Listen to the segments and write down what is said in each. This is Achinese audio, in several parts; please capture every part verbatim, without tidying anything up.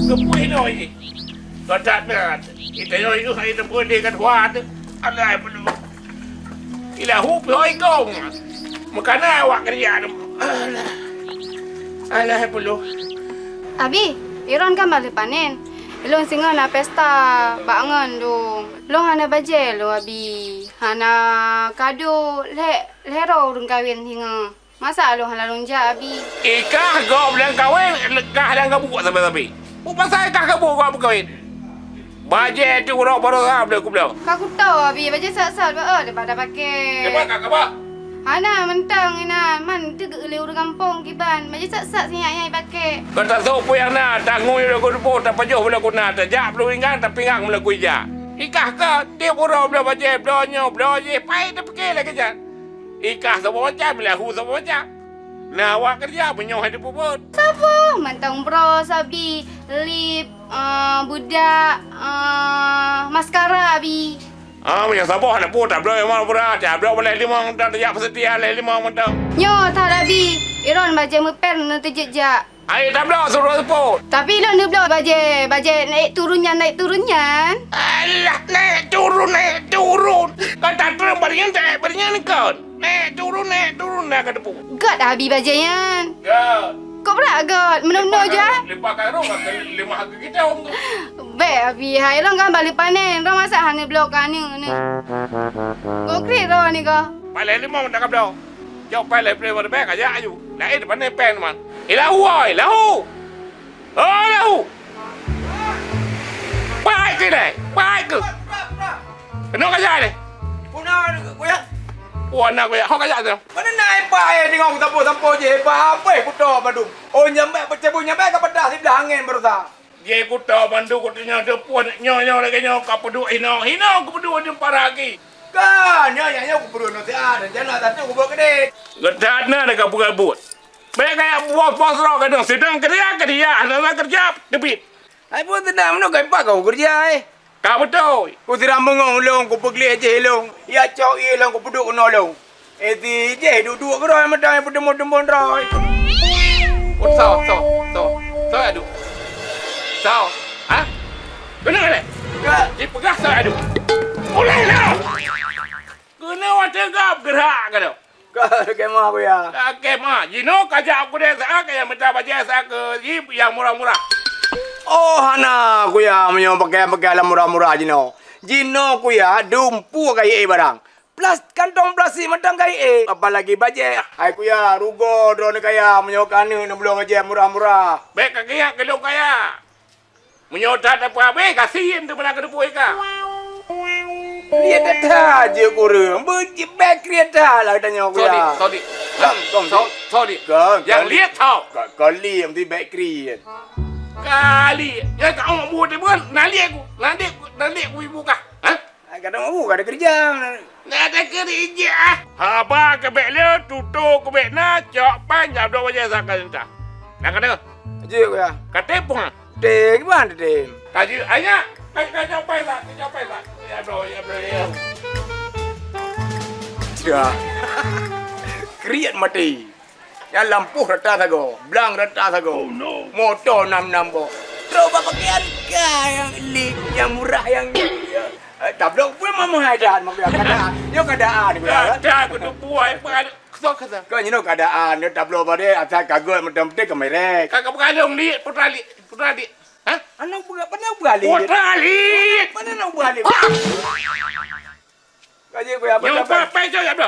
Keupeue hinoe jih? Gata that, geutanyoe yoh hai teupeu lé gata that. Alah, peuleueh. Ilahu pih hôi kong. Meukana awak keurija tu. Alah. Alah, peuleueh. Abi, Iron kan bak lheueh panen. Lôn singoh na pesta bak ngon dong. Lôn hana bajée lôn, Abi. Hana kado lhée, lhée droe ureuëng kawén singoh. Masa lôn hana lôn jak, Abi? Ikah gob nyang kawén, leukah nyang geubuet sabe-sabe. Peue pasai kah geubuet gob kawén? Bajée tu uroe baroesa bloe kubloe. Ka kuto, Abi, bajée sat-sat bak, oh, leubeh dah pakai. Leubeh ka kaba? Hana, mantong inan, man teugeuh lé ureuëng gampông kiban. Bajée sat-sat sinyak nyang ipakai. Ka tasok peue nyang na, tangui lagu dupo, tapajoh bak lagu na, tajak bak lagu pinggang, tapinggang bak lagu ija. Ikah ka, tiep uroe bloe bajée, bloe nyoe, bloe jih, pai tapike lagée nyan. Ikah saboh macam, lahu saboh macam. Na awak keureuja meunyoe hai teupeubuet. Saboh mantong broe, sabi, lip, eh, budak, eh, maskara, bi. Ah, meunyoe saboh hana peue, tabloe mantong broe, tabloe balée limong, dan tajak peuseutian lé limong mantong. Nyoe that, abi, Iron bajée meupen neuteujeuet jak. Hai tabloe suroh seupôt. Tapi lôn neubloe bajée, bajée naik turun nyan, naik turun nyan. Alah, naik turun, naik turun. Kan tatrem baringan, taék baringan kon. Naik turun, naik turun, na ka teupeu. Gét abi bajée nyan. Ya. Kok brat gét? Meunoe-noe je, ah. Leupah karong, leumah keu kita, Om. Bèk abi, hai lôn kan bali panen, lôn masak hana bloe ka ni, ni. Konkret lôn ni ka. Paléng limong dak ka bloe. Jok paléng limong bèk ka jak aju. Laén panen pèng teuma. Ilahu, oi, lahu. Oh, lahu. Pai keu dai, pai keu. Keunoe ka jak deh. Puna kujak. Puna kujak. Ho ka jak tu. Mana na ipa eh tengok sapo-sapo je ipa apa eh kuto badum. Oh nyambai pecebui nyambai ka pedah siblah angin berusaha. Jih kuto bandu kuteunyoe teupue nyoe-nyoe lagée nyoe ka peuduek hinoe, hinoe kupeuduek di para lagi. Ka, nyoe nyang nyoe kupeuduek nasihat, rencana satu kubuet keudeh. Geutat na ka peugah buet. Bèk kaya bos-bos roh kadang sedang kerja, kerja, hana na kerja, teubiet. Hai buet sedang meunoe ka ipak kau kerja eh. Ka beutôi. Kusiram bungong lôn, kupeugleh jih lôn, ya cok ié lôn, kupeuduek keunoe lôn. Eh, si jih duek-duek keudroe mantong nyang peuteumon-teumon droe. Oh, soe, soe, soe, soe adu? Soe? Ha? Keunoe lé? Ka. Jipeugah soe adu? Ulai lah! Keunoe watée gab geurak keunoe. Ka kemah, Buya. Ka kemah. Jinoe ka jak u keudè sa, ka nyang mita bajée sa keu jih nyang murah-murah. Oh, hana, Kuya, meunyoe pakaian-pakaian lam murah-murah jinoe. Jinoe, Kuya, dumpeue ka ié barang. Plas-, kantong plastik mantong ka ié, apalagi bajée. Hai Kuya, rugoe droeneuh kaya meunyoe ka aneuk neubloe bajée murah-murah. Bèk ka geujak keu lôn kaya. Meunyoe that teupeu habéh, gasien teuh meunan keuteupue ka. Liet that jeuet kureueng, beujibèk kriet that lah geutanyoe Kuya. Sodik, sodik. Kong, kong, so-, sodik. Kong, nyang kali-, liet tau. Ka-, kali meusti bèk kriet. Kali, nyang ka ong buet bukan, na liet ku, na liet ku, na liet ku ibu kah? Ha? Ai, kadang aku kada kerja. Nak ada kerja ah. Haba kebek le, tuto kebek na, cok pan jam dua baje saka entah. Nak kena? Jeuet, Kuya. Kata pun. Teng, ban teng. Kaji, anya, kaji, kaji apa lah? Kaji apa lah? Ya, bro, ya, bro, ya. Cia. Kriet mati. Nyan lampôh rata sagoe, blang rata sagoe. Oh, no. Moto nam-nam boh. Trok bak pakaian ka nyang elite, nyang murah, nyang, eh, tabloe pun mamah hai that, mak kuya, keadaan. Nyoe keadaan, kuya. Keadaan, kutu buai, pengaruh, kesel, kesel. Kau nyoe keadaan, nyoe tabloe bade, asai kagok, mantong penting ka merek. Kakak pengaruh liek, putra liek, putra liek. Hah? Anak buah, mana buah liek? Putra liek. Mana nak buah liek? Hah? Kaji kuya, apa, nyoe apa? Pai, pai, jauh, ya, bro.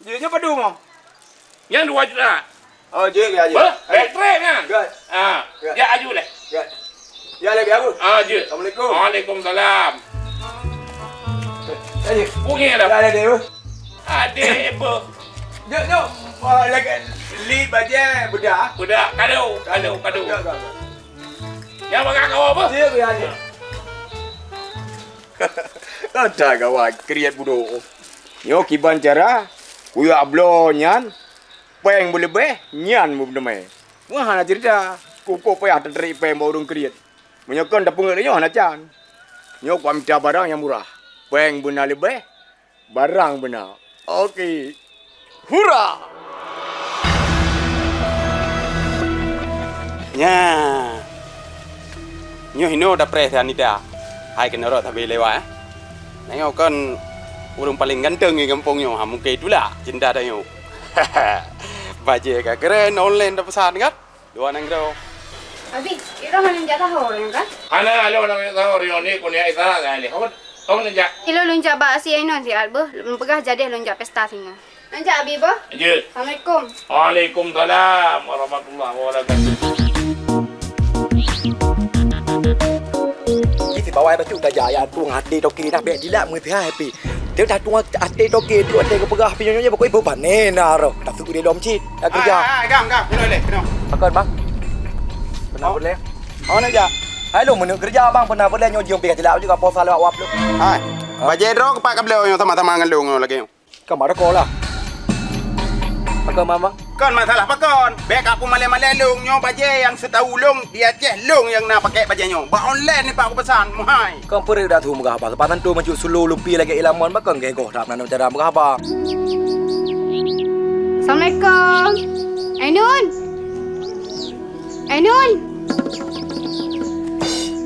Jeuet nyoe padum, oh? Nyan dua juta. Oh, jeuet, ya, jeuet. Beuh, baik trek nyan. Good. Ah, good. Ya, aju leh. Good. Ya, lagi apa? Ah, jeuet. Assalamualaikum. Waalaikumsalam. Eh, eh, bunyi dah. Ya, lagi apa? Ada apa? Jeuet, jeuet. Ah, lagi li bajai bedah. Bedah, kado, kado, kado. Good, good, good. Yang bakal kau apa? Jeuet, ya, jeuet. Ada gawat, kriet budok. Nyoe kiban cara, kuyak bloe nyan, péng beuleubeh, nyan beuteumé. Wah, hana cerita. Kukoh payah teuterik péng bak ureueng kriet. Meunyoe kon tapeungét nyoe hana can. Nyoe kuamita barang nyang murah. Péng beuna leubeh, barang beuna. Oke. Hura! Nya. Nyoe hinoe tapreh Anita. Hai keuneurok sabe lewat, eh. Tanyoe kon ureueng paleng ganteng di gampông nyoe, ha, mungken itulah cinta tanyoe. Bajèe ka keren, online tapeusan kan? Luwa nanggroe. Abi, ilôn hana jak sahô nyoe kan? Hana, ilôn hana jak sahô nyoe, ni keuneuk istirahat lé. Apa, apa neujak? Ilôn lôn jak bak si Ainun siat beuh, lôn peugah jadeh lôn jak pesta singoh. Neujak Abi beuh? Jeuet. Assalamualaikum. Waalaikumsalam warahmatullahi wabarakatuh. Ji sibawai bacut tajak ya tueng até toke dah bèk dilak meuseuha happy. Dia dah tueng até toke tu até geupeugah pih nyoe nyoe pokok ibu panen na roh. Tak suku dia dom cit. Dah kerja. Hai, hai, gam, gam. Kena leh, kena. Pakon bang? Pernah boleh? Oh, nak jak? Hai lu, menurut kerja bang pernah boleh nyoe jeuem pih ka cilak juga posa lewat wap lu. Hai. Bajèe droe keupat ka bloe nyoe sama-sama ngon lôn nyoe lagèe nyoe. Ka marah ko lah. Pakon mama? Kon masalah pakon. Bèk ka peumalèe-malèe lôn nyoe bajèe nyang seutau lôn di Aceh lôn nyang na pakèk bajèe nyoe. Bak online ni pak kupeusan, muhai. Kon peureuet dah tu meugah haba. Seupatan tu macut sulu lupi lagèe ilamon bakon gègoh that nan cara meugah haba. Assalamualaikum. Ainun. Ainun.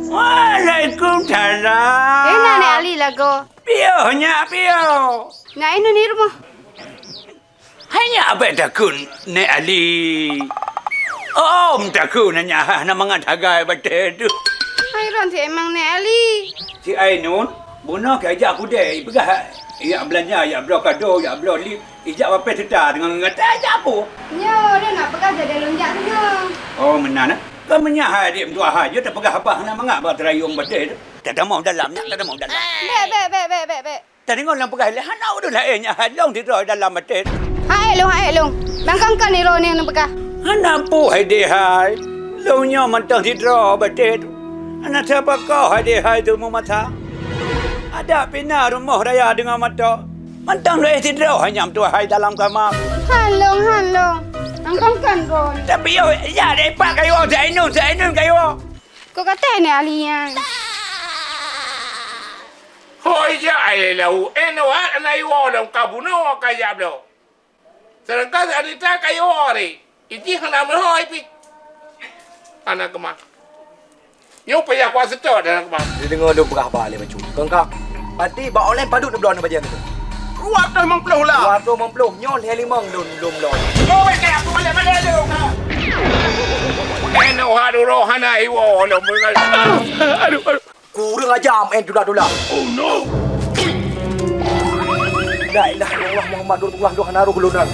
Waalaikumsalam. Kena Nek Ali lagoe. Piôh nyak piôh. Nak inong di rumoh. Hai nyak abang takheun Nek Ali. Om takheun nyak hana mangat hagai batèe tu. Hai ron si emang Nek Ali. Si Ainun, bunoe ka ijak kudè, ipeugah ijak beulanja, ijak bloe kado, ijak bloe lip, ijak wapèe teuta deungon gata ijak peue? Nyoe lôn nak peugah jadi lôn jak singoh. Oh meunan eh. Keu meunyak hai adik meutuah hai jeuet tapeugah haba hana mangat bak teurayong batèe tu. Tatamong dalam nyak, tatamong dalam. Bèk, bèk, bèk, bèk, bèk, bèk. Tadeungoe lôn peugah ilèe hana ureueng laén nyak hai lôn sidroe dalam batèe. Hai lôn, hai lôn. Bang kangkan niro ni neupeugah. Hana peue hai deh hai. Lôn nyoe mantong sidroe batèe tu. Hana sapa koh hai deh hai tu meumata. Adak pih na rumoh raya deungon mata. Mantong lôn sidroe hai nyak meutuah hai dalam kama. Han lôn, han lôn. Bang kangkan droe ni. Tapi yo, ya deh pak kayu, si Ainun, si Ainun kayu. Kok kata ni Ali nyan? Hôi jak ai lau, eh, nuat aneuk iwoe lom ka bunoe ka jak bloe. Seudangkan si Anita ka iwoe ri, ijih hana meuhôi pih. Hana keumah. Nyoe payah kuat seutôt hana keumah. Dideungoe lôn peugah haba lé bacut. Kong ka, pati bak online padub neubloe aneuk bajèe nyoe? Dua ratus limong puluh lah. Dua ratus limong puluh, nyoe lhèe limong lôn, lôn bloe. Nyoe bèk keu aku malèe-malèe lôn, ha. Eh, nyoe ha duroe hana iwoe lom. Aduh, aduh. Kurang ajar, main tulah-tulah. Oh no! La ilaha illallah Muhammad Rasulullah, hana roh lôn dah.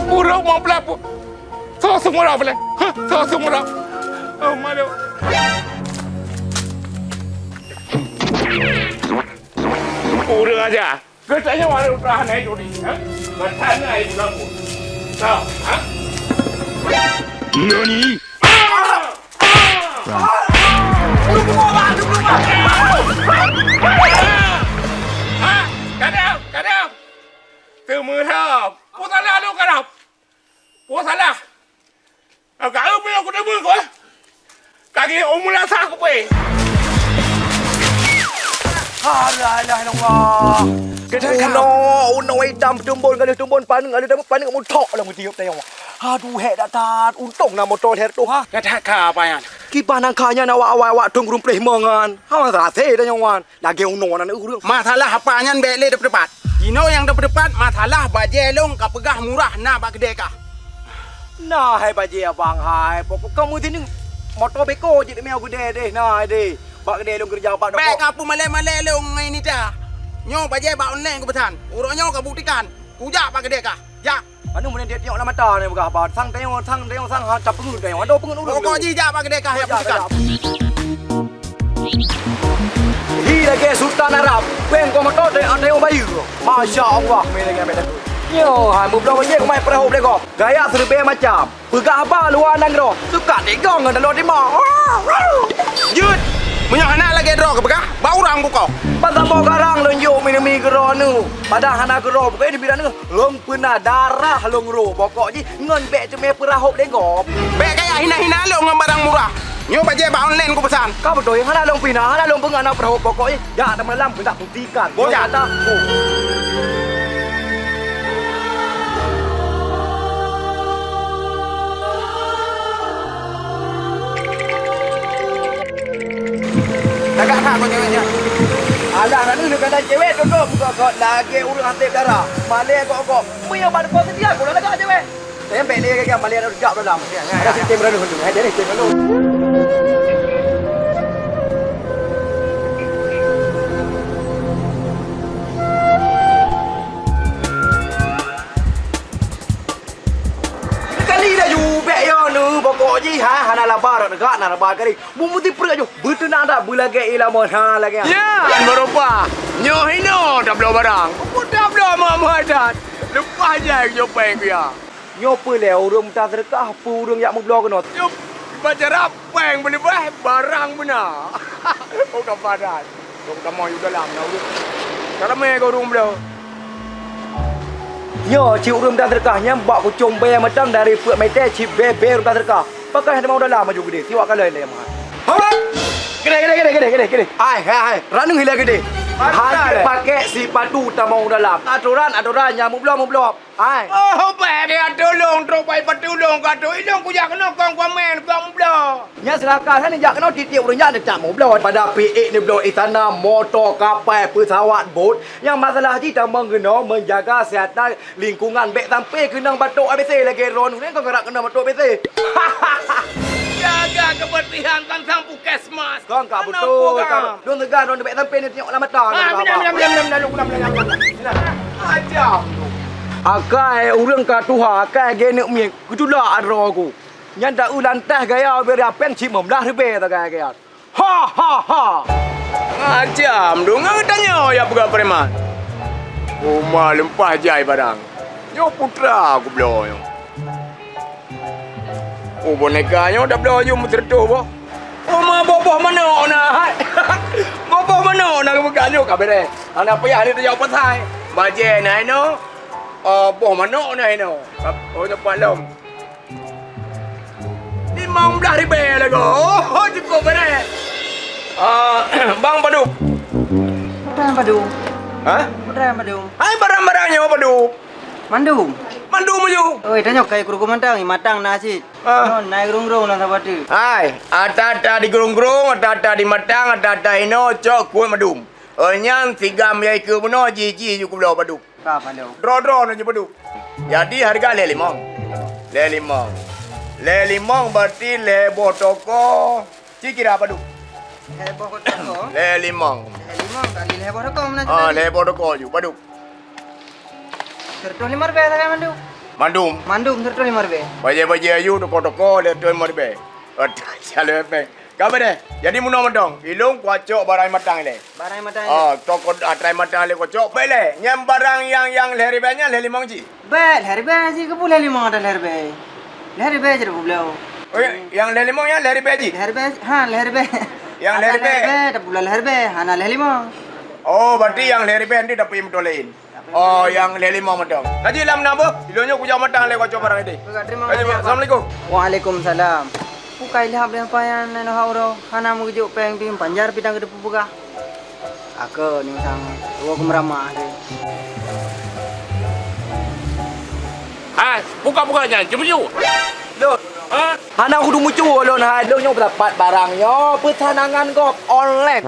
Ureueng mau belapu. Soe seumurah boleh? Hah? Soe seumurah? Oh, malu. Ureueng ajar. Geutanyoe ureueng tahan hai turi, ha? Geutanyoe hai turi. Tau, ha? Nani? Ah! Ah! Ah! Kadang, kadang. Teumeurah. Peue salah lôn kadang? Peue salah? Ka eu meunyoe kudeungoe, ka geuh umu rasa kupée. Alah, alah, Allah. Unoe, unoe itam peutumbon, ka lheueh tumbon paneuk, ka lheueh tumbon paneuk muthok lam tiep tanyoe. Aduh, hék that-that. Untông na moto lhèe reutôh, ha. Ka that ka apa nyan? Kiban nangka nyan awak-awak, awak thon geurumpléh mongan. Hana rasa tanyoe wan. Lagèe unoe aneuk ureueng. Masalah apa nyan bèk lé tapeuteupat. Jinoe nyang tapeuteupat masalah bajèe lôn ka peugah murah na bak keudè kah. Na hai bajèe abang hai, pokok kamoe sini moto beko jeuet miyueb keudè deh na deh. Bak keudè lôn keureuja bak toko. Bèk ka peumalèe-malèe lôn ngon Nita. Nyoe bajèe bak online kupeusan. Uroe nyoe kabuktikan. Kujak bak keudè kah. Jak. Anu meunan tiep-tiep lam mata ni peugah haba. Sang tanyoe, sang tanyoe, sang ha, tapeungeut tanyoe. Adoe peungeut ureueng. Pokok jih jak bak keudè kah, jak bak keudè kah. Hi lagèe Sultan Arab. Pèng kong moto tanyoe, tanyoe bayeue. Masya Allah, meunan lagèe amèt takheun. Nyoe, hai, meubloe bajèe kumai peurahô blégob. Gaya siribèe macam. Peugah haba luwa nanggroe. Suka tigong ngon taloe timong. Jeuet. Meunyoe hana lagèe droe geupeugah, bak urang bukoe. Ban saboh garang lôn jok minemi keudroe nyoe. Padahai hana keudroe bukoe di bidan nyoe. Lôn peuna darah lôn ro bokok jih ngon bèk teumé peurahôb lé gob. Bèk gaya hina-hina lôn ngon barang murah. Nyoe bajèe bak online kupeusan. Ka beutôi hana lôn pina, hana lôn peunganan peurahôb bokok jih. Jak tamalam keudak buktikan. Bojang. Nyata. Lagak that kau cewek nyan. Alah, na neuneuh keuadaan cewek, tundok muka kau lagèe ureueng hasép dara. Malèe gok-gok. Meunyoe ban kau seudia, kau lagak cewek. Tembak lé gagah malèe jak dalam. Ada sistem raduh tu. Hai, jadi sistem raduh. Kali dah ju bèk yo nu, pokok jih ha, hana laba dak dekat na laba kali. Bumbuti pruet ju, beuteunang dak beulagèe ilamon ha lagèe. Nyan meurupa. Nyoe hino tabloe barang. Peue tabloe meuhai that. Leupah jai nyoe péng kuya. Nyoe peue lé ureueng mita seudeukah, peue ureueng jak meubloe keunoe. Nyoe bacara péng beuleubeh barang beuna. Oh ka padat. Kok tamong u dalam na ureueng. Ka ramé keu ureueng bloe. Nyoe cit ureueng mita seudeukah nyan bak kucong bèe mantong dari peuet meter cit bèe-bèe ureueng mita seudeukah. Pakon hana tamong u dalam aju keudéh, siwak kalon lé meuhat. Hot! Keudéh, keudéh, keudéh, keudéh, keudéh, keudéh. Hai, hai, hai. Ranuh ilèe keudéh. Hana pakék sipatu tamong u dalam. Atoran, atoran nyang meubloe, meubloe. Hai. Oh, bèk dia tulông trok bai peutulông ka tu. Ilông kujak keunoe kong kumen kong bloe. Nyan seulaka nyan jak keunoe tiep-tiep ureueng nyan teutab meubloe. Pada piék neubloe istana, moto, kapai, peusawat, bot. Nyang masalah jih tamong keunoe menjaga kesihatan lingkungan. Bèk sampai keunong batuk A B C lagèe droeneuh nyan kong gerak keunong batuk A B C. Jaga kebersihan tentang puskesmas. Kong ka beutôi ka. Lôn teuga droeneuh bèk sampai neutanyok lam mata. Ah, minam, minam, minam, minam, minam, minam, minam, minam. Akai ureueng ka tuha, akai geuneuk miet, geutulak droe ku. Nyan ta-eu lantas gaya ubé riapeng cit meublah ribèe tagai gaya. Ha, ha, ha! Macam dong tanyoe ya peugah preman. Uma leumpah jai barang. Nyoe putra kubloe nyoe. Oh, boneka nyoe tabloe aju meuseureutoh boh. Oh, ma boh-boh manok na, hai. Boh-boh manok na bukan nyoe ka beureh. Hana payah lé tajak pasai. Bajèe na inoe. Oh, boh manok na inoe. Oh, nyoe pat lom. Limong blah ribèe lagoe. Oh, cukup beureh. Ah, Bang Padum. Padum. Hah? Padum. Hai, barang-barang nyoe Padum. Mandum. Mandum aju. Oi, tanyoe kai keurukon mantong, matang na cit. Ah. Nyoe na i geurong-geurong lam saboh teuk. Hai, ata-ata di geurong-geurong, ata-ata di matang, ata-ata inoe cok kuet mandum. Oh, nyan sigam yai keu bunoe ji-ji ju kubloe padum. Ka mandum. Droe-droe na ju padum. Jadi hareuga lhèe limong. Lhèe limong. Lhèe limong berarti lhèe boh toko. Ci kira padum. Lhèe boh toko. Lhèe limong. Lhèe limong kali lhèe boh toko meunan. Ah, lhèe boh toko ju padum. Seureutoh limong ribèe sagai mandum. Mandum. Mandum seureutoh limong ribèe. Bajèe-bajèe aju toko-toko lhèe reutôh limong ribèe. Aduh, calon pèng. Ka beureh. Jadi meunoe mantong, ilôn kucok barang matang ilèe. Barang matang ilèe. Ah, toko atrai matang ilèe kucok, bèk lé. Nyang barang nyang, nyang lhèe ribèe nyan lhèe limong cit. Bèk, lhèe ribèe cit, keupeue lhèe limong ateueh lhèe ribèe? Lhèe ribèe cit, peubloe. Oh, nyang lhèe limong nyan lhèe ribèe cit? Lhèe ribèe, ha, lhèe ribèe. Nyang lhèe ribèe? Lhèe ribèe, tapeubloe lhèe ribèe, hana lhèe limong. Oh, berarti nyang lhèe ribèe nanti dapet moto laén. Oh, nyang lhèe limong mantong. Kaji lam na beuh? Ilôn nyoe kujak matang lé kucok barang idéh. Baik, terima kasih, Pak. Assalamualaikum. Waalaikumsalam. Bukai lheuh beuh payan nyoe ha uroe, hana meugeujok pèng pih panjar pih dang geuteupeue peugah. Akeue ni sang dua keumeurama deh. Hai, buka-buka nyan, jumeuju. Lôn. Ha? Hana kudu meucue lôn hai, lôn nyoe dapat barang nyoe peusanangan gob online.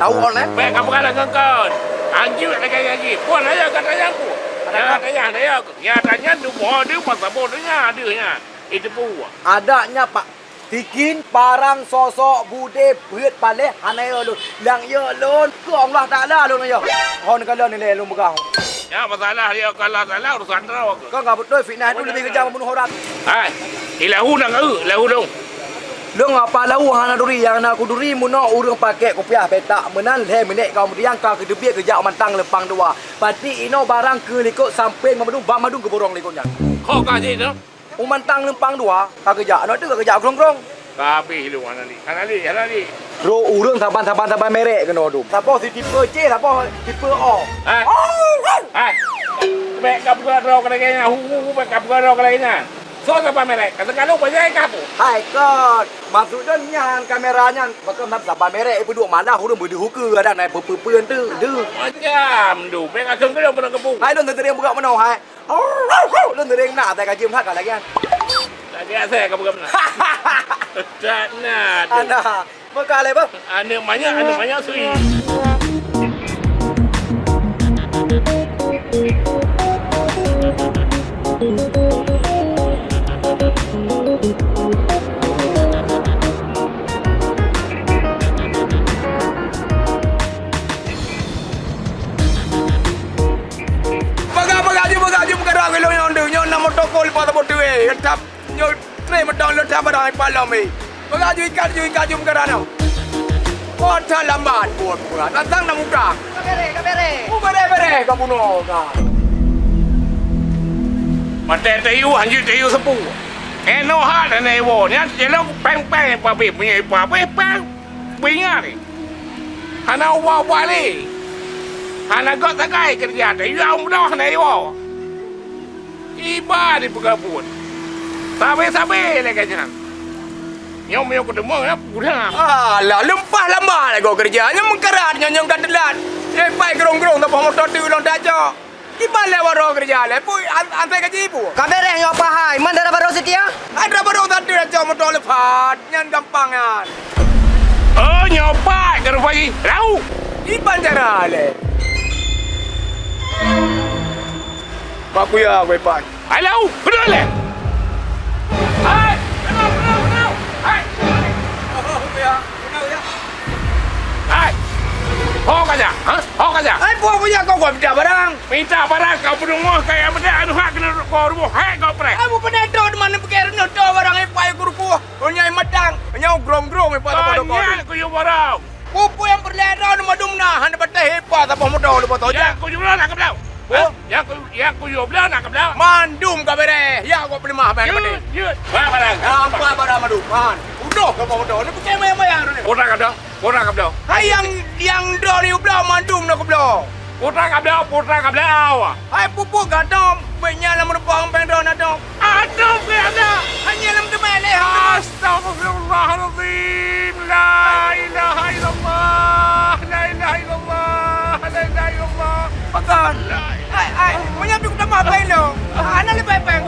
Tau online? Bèk ka peugah lagèe ngon kon. Anjeuet lagèe nyan jih. Phôn ayah gata nyang ku. Nyang gata nyan, ayah ku. Nyang gata nyan deuh moe deuh masa boh deuh nyan, deuh nyan. Itu pun. Adak nyan, Pak. Tikin, parang, sosok, budé, peuet, paléh, hana yo lôn. Nyang yo lôn, keu Allah Taala lôn yo. Hon kalon ilèe lôn peugah. Nyan masalah yo kalah-kalah urusan droe. Kau enggak beutôi, fitnah itu lebih kejam membunuh orang. Hai, ilahu nang eu, ilahu dong. Lôn apa lahu hana duri, nyang na kuduri meunoe ureueng pakék kupiah petak meunan lhèe minèt kau meudiang ka keuteubiet keujak mantang leumpang dua. Pati inoe barang keu likot sampéng meumadu bak madung geuborong likot nyan. Kok ka jih tu? U mantang leumpang dua ka keujak, aneuk teuh ka keujak grong-grong. Ka habéh lôn hana li, hana li, hana li. Ro ureueng saban-saban saban merek keunoe dum. Saboh si tipe C, saboh tipe O. Hai. Hai. Bèk ka peugah droe keu lagèe nyan, hu hu hu bèk ka peugah droe keu lagèe nyan. Soe saban merek? Ka teuka lôn bajèe ka pu. Hai kon, maksud lôn nyan kamera nyan pakon saban merek ipeuduek malah ureueng beudeuh ukeue adak na peue-peue teuh. Macam tu, bèk ka kheun keu lôn peunoh geupeu. Hai lôn teurimong buka meunoe hai. Lôn teurimong na asai ka jeuem that ka lagèe nyan. Lagèe asai ka buka meunoe. Tak na. Ana. Meuka lé, beuh. Aneuk manyak, aneuk manyak sui. Peugah, peugah, jeuet peugah, jeuet peugah, nyoe na meutokoh leupah saboh tuwé, tap. Nyoe trép meudoh lôn that barang i palom i. Peugah ju ikat ju, ikat ju meukeurah nyoe. Oh, that lambat buet peugah. Tantang na mudah. Ka bèrèh, ka bèrèh. Mu bèrèh-bèrèh ka bunoe ka. Watèe tayue, hanjeuet tayue seupôt. Enoh hat hana iwoe. Nyan cilok péng-péng pabéh, meunyoe pabéh péng, beuingat. Hana ubah-ubah lé. Hana göt sagai keureuja, tayue umroh hana iwoe. Iba dipeugah buet. Sabe-sabe lagèe nyan. Nyoe meunyoe kuteumé na pulang. Alah, leumpah lambat lé gob keureuja. Nyoe meukarat nyoe, nyoe ka teulat. Eh, pai grong-grong saboh moto teuk lôn tajok. Iba lé waroe keureuja lé. Pui an-, antai gaji ibu. Ka bèrèh nyoe apa hai? Man dara barô seutia? Ai dara barô satu tajok moto leupah. Nyan gampang nyan. Oh, nyoe pat ka rupa jih. Lau! Iban cara lé. Mak kuya, gue pan. Hai, lau! Betul lé! Hai! Kenal, kenal, kenal! Hai! Oh, kuya. Kenal, ya. Hai! Ho kaja, ha? Ho kaja. Hai, buah kuya kau gua minta barang. Minta barang kau peununggoh kaya beda anu hak kena kau rubuh. Hai, kau preh. Hai, bu pedah tu, di mana pikir nyoto barang ipai kurukuh. Oh, nyai matang, nyoe grong-grong ipa saboh dokon. Banyak kuyup barang. Peue-peue nyang peureulèe droeneuh mandum na, hana patéh ipa saboh moto leubeh toh. Nyang kuyup droeneuh na keubloe. Oh? Nyang ku-, nyang kuyup droeneuh na keubloe. Mandum ka bèrèh, ya kok peulimah bang patéh. Jeuet, jeuet. Ba barang. Nampak barang mandum. Man, udoh saboh moto. Ni pukée maya-maya droeneuh. Ora ka dah, ora ka bloe. Hai nyang, nyang droeneuh bloe mandum na keubloe. Putra kabloe, putra kabloe. Hai pupu gadom, bèk nyan lam rupa péng droeneuh adom. Adom keu anda, hanya lam teumé lé ha. Astagfirullahalazim. La ilaha illallah. La ilaha illallah. La ilaha illallah. Pakon? Hai, hai, meunyo pih kutamah péng lôn. Hana leubeh péng.